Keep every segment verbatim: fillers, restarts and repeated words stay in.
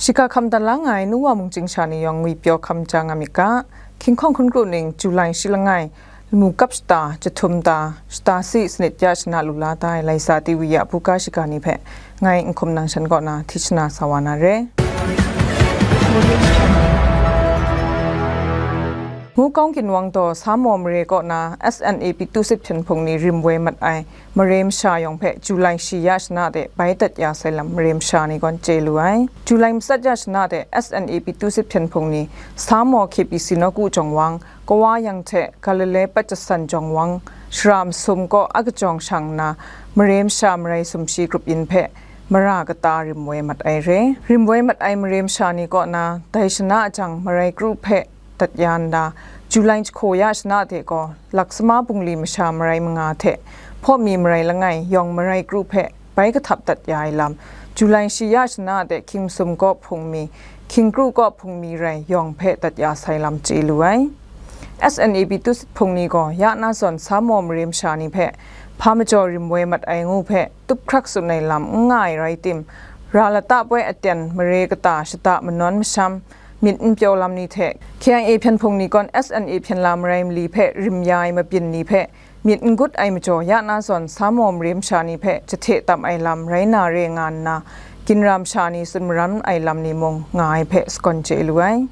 Shika hkam dan la nga ai nu wa mungchying sha ni yawng ngwi pyaw hkam ja nga myit ga, hkying hkawng hkun kru ning July shi langai, lamu kap shata, jahtum ta, shata si sanit ya shana lu la da ai Laisa T V ya buga shiga ni hpe ngai Nhkum Nang Shan kaw na hti shana sa wa na re. Mukawng ginwang daw Samo mare kaw na S N A P tu sit hpyen hpung ni rim woi mat ai mare masha yawng hpe July shi ya shana de bai dat ya sai lam mare masha ni gawn chye lu ai. July matsat ya shana de S N A P tu sit hpyen hpung ni Samo K P C nawku jawng wang, Kawa Yang hte Galile pat jasan jawng wang, shara masum kaw a kajawng shang nna, mare masha marai sumshi grup yin hpe mara kata rim woi mat ai re. Rim woi mat ai mare masha ni kaw na, dai shana jang marai kru hpe dat ya nna, July jahku ya shana de gaw, Laksama bungli masha marai manga hte, Hpawmi marai langai yawng marai kru hpe bai kahtap dat ya ai lam, July shi ya shana de hkying masum kaw hpung mi, hkying kru kaw hpung mi rai yawng hpe dat ya sai lam chye lu ai. S N A P tu sit hpung ni gaw ya na zawn Samo mare masha ni hpe hpa majaw rim woi mat ai ngu hpe tup hkrak tsun ai lam n nga ai rai tim, ra lata poi aten mare kata shata manawn masham, myit n pyaw lam ni hte, K I A hpyen hpung ni gawn S N A hpyen la marai mali hpe rim ya ai mabyin ni hpe myit n gut ai majaw ya na zawn Samo mare masha ni hpe jahte tam ai lam rai na re nga nna, ginra masha ni tsun maram ai lam ni mung nga ai hpe sagawn chye lu ai.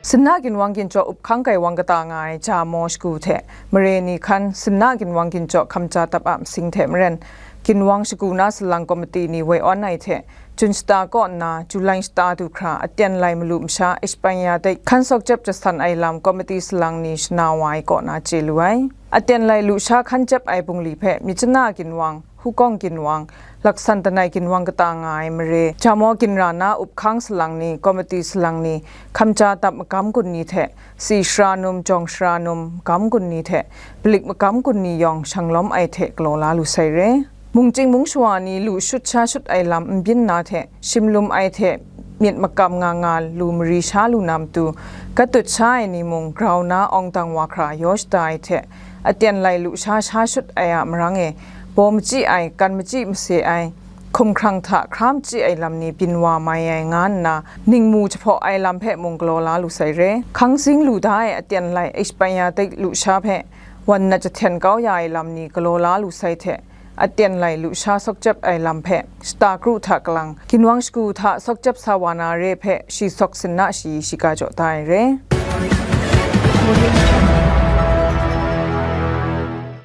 Sinna ginwang ginchawk up hkang gaiwang kata nga ai Jamo shagu hte mare ni hkan sinna ginwang ginchawk hkamja dap a masing hte maren, ginwang shagu na salang komiti ni woi awn ai hte, Jun shata kaw nna July shata du hkra aten lai malu masha Espanya de hkan sawk jep jasan ai lam komiti salang ni shana wa ai kaw na chye lu ai. Aten lai lusha hkan jep ai bungli hpe Myitkyina ginwang, Hukawng ginwang, Laksan Danai ginwang kata nga ai mare, Jamo ginra na up hkang salang ni, komiti salang ni, hkamja dap magam gun ni hte, si shara num, jawng shara num, magam gun ni hte, palik magam gun ni yawng shang lawm ai hte galaw la lu sai re. Mungchying mung shawa ni lu shut sha shut ai lam n byin na hte, shim lum ai hte myit makam nga nga lu mari sha lu na matu, gat dut sha ai ni mung grau na awng dang wa hkra yaw shada ai hte, aten lai lu sha sha shut ai a marang e, baw machyi ai, kan machyi mase ai, hkum hkrang hta hkra machyi ai lam ni byin wa mai ai nga nna, ningmu jahpaw ai lam hpe mung galaw la lu sai re. Hkang zing lu da ai aten lai Espanya de lu sha hpe, wan nat jahten kau ya ai lam ni galaw la lu sai hte, aten lai lusha sawk jep ai lam hpe, shata kru hta kalang, ginwang shagu hta sawk jep sa wa na re hpe, shi sawk sinna shayi shiga jaw da ai re.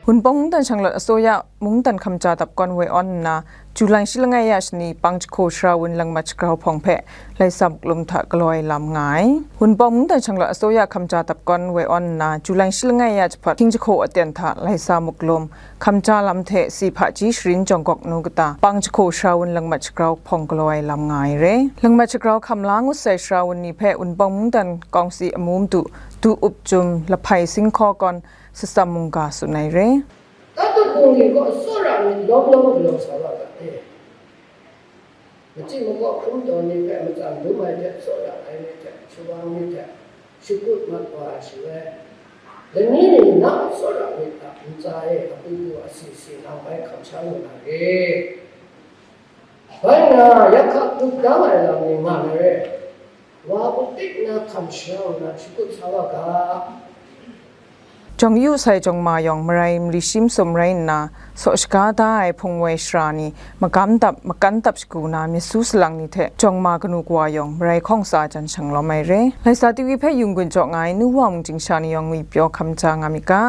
Wunpawng mungdan shanglawt asoya mungdan hkamja dap kawn woi awn nna, July shi langai ya shani pang jahku shara wun langmat shagrau hpawng hpe, laisa muklum hta galaw ai lam nga ai. Wunpawng mungdan shanglawt asoya hkamja dap kawn woi awn nna, July shi langai ya jahpawt hkying jahku aten hta laisa muklum, hkamja lam hte si hpaji sharin jawng gawk nu kata, pang jahku shara wun langmat shagrau hpawng galaw ai lam nga ai re. Langmat shagrau hkam la ngut sai shara wun ni hpe Wunpawng mungdan kawng si amu madu, du up chyum, lahpai singhkaw kawn, satsam mungga tsun ai re. Tatut bungli kaw tsawra myit lawm lawm galaw sa wa ga e. Machyi makaw hkrum taw ni hpe matsan dum ai hte tsawra ai ni hte, shawang ni hte, shakut mat wa ai shaloi, lani ni na tsawra myit a ntsa e apu pu asi si nang bai hkam sha lu na re. Bai nna, ya hka kut dang ai lam ni nga na re. Wa apu tik nna hkam sha nna shakut sa wa ga. Jawng yu sai jawng ma yawng marai mali shi masum rai nna, saw shaga da ai hpung woi shara ni, magam dap, makan dap shagu na myit su salang ni hte jawng ma kanu kawa yawng marai hkawng tsa jan shang lawm ai re. Laisa T V hpe yung gun jaw nga ai nu wa mungchying sha ni yawng ngwi pyaw hkam ja nga myit ga.